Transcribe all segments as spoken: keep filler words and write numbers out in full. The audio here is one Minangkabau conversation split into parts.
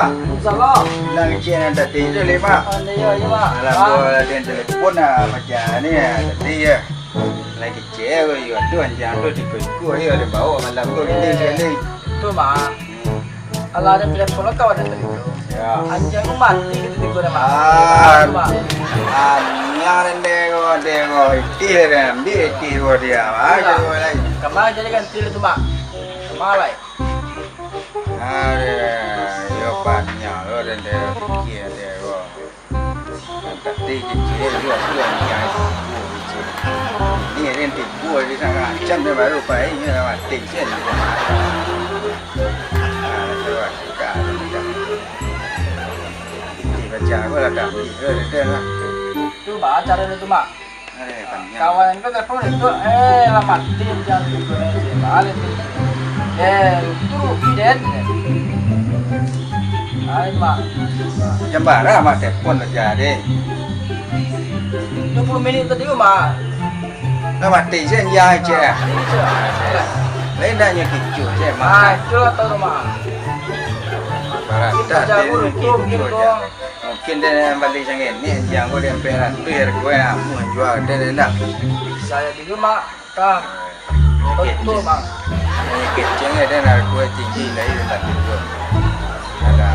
Insyaallah. Bilang kecek nan tadi tu, Lek, Mak. Oh, iyo, iyo, Mak. Alah, ah, buah lah den telepon lah, macam ni lah, tadi ya. Lai kecek ko, iyo, tu anjiang tu tigo-tigo, iyo, den bawa malam tu, gini eh, sekali. Tu, Mak. Hmm. Alah, den telepon lah kawan tadi tu. Ya. Anjiang tu mati gitu tigo dah, Mak. Ah, Mak. Anjiang den ko, den ko, itih den, ambiak itih ko dia, Mak. Iyo. Kamari jadi ganti tu, Mak. Kamari. Aduh, iyo panjang lo den, den pikia den ko. Nan tadi kecek juo tu anjiang tigo kecek. Ini den tigo di tangah macam den baru pai, inyo lah mati sen. Ah, tu lah, sudah. Iti baca ko lah dah, ambiak lo den lah. Tu baa caro tu, Mak. Eh, panjang. Kawan ko telepon itu, eh, lah mati jam itu, eh, balik tu. Eh, itu rugi, Den. Ai, Mak. Jam bara Mak telepon lah jadi? Dua puluh minit tadi, Mak. Lah mati sen, ya, cek. Mati, cek. Lain dah nyo kicu, cek, Mak. Ah, itulah tahu, Mak. Bara kita tak jago dia itu, kicu, mungkin cek. Kau Mungkin den bali sangenek, anjiang ko den ampek ratuih hargo, namuah jua den, den dah. Bisa jadi tu, Mak. Tah. Oto, Mak. Ini keceng ya, den hargo tinggi lai, den tapi tu. Ada,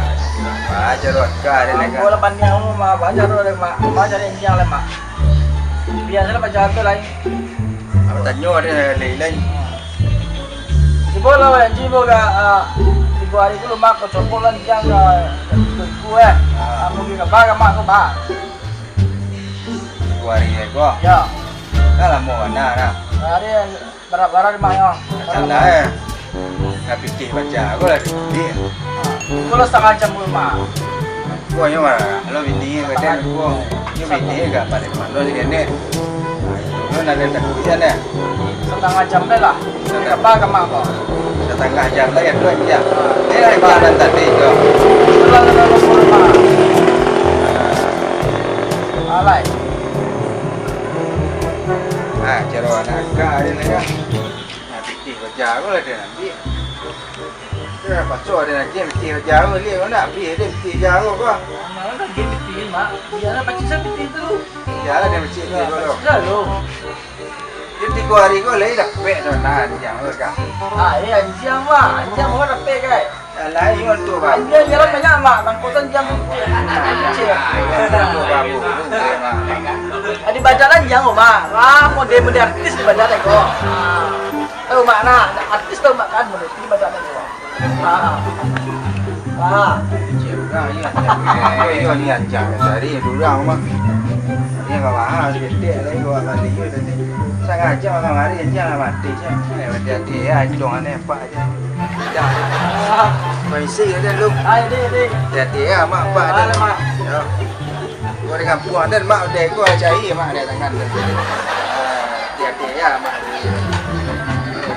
apa aja lo, ka den, Mak, kan. Bola panjang, Mak. Banyak lo, Mak. Banyak anjiang lah, Mak. Biasalah macam tu lai. Apa tanyo den, lai, lai. Cubo lah, weh, cubo ka, ah, tigo hari tu, Mak, ko copot lah anjiang ka, ka tigo-tigo, eh. Ah. Amun ka ba ka Mak ko ba. Tigo hari ko? Yo. Dah lamo bana, nah. Hari bara-bara, Mak, yo. Macam dah, eh. Dah pitih baca ko lah, pitih. Ah, ko lah satangah jam dulu, Mak. Ko nyo mah, kalau bini ko den ko, nyo bini agak paling malu di kenek. Nah, itu pun ada takuian, eh. Satangah jam lai lah. Satangah. Ka ba ka Mak ko? Satangah jam lai, dua jam. Ni lah jam nan tadi tu. Itulah, itulah, itulah, itulah. Alai. Ah, caro anak agak ni lah, ya. Nah, pitih baca ko lah den ambiak. Tu lah paso den agiah pitih baca ko, liek ko ndak abih den pitih baca ko. Malah lagi pitih, Mak. Bialah pacik sa pitih tu. Iyolah, den pacik pitih ko lo. Pacik sa lo. Di tigo hari ko lai dapek tu, nah, anjiang ko kan. Ah, eh, anjiang, Mak. Anjiang mah dapek, kai. Alah, iyo tu, Bang. Anjiang jalan banyak, Mak. Bangkotan jam kecil. Kecil. Ah, iyo, tu, Bang. Ah, di badan anjiang, Mak. Wah, model-model artis di badan ko. Ah. Tahu, Mak, nah, artis tahu, Mak, kan, model di badan ko. Ah. Ah. Kecil urang, iyo. Iyo, ni anjiang cari urang, Mak. Ni agak mahal, gede lah, dua kali, iyo, tadi. Sangaja kamari, anjiang lah mati, cak. Eh, hati-hati, ya, hitungan, eh, Pak. Dah. Permisi, ado lu. Hai, dek, dek. Hati-hati ya, Mak, Pak. Alah, Mak. Yo. Gua di kampuang, dan Mak udah gua cari, Mak, ada tangan. Ah, hati-hati ya, Mak.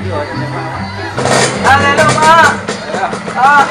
Yo, yo, yo, Mak, Mak. Halo, Mak. Yo. Ah.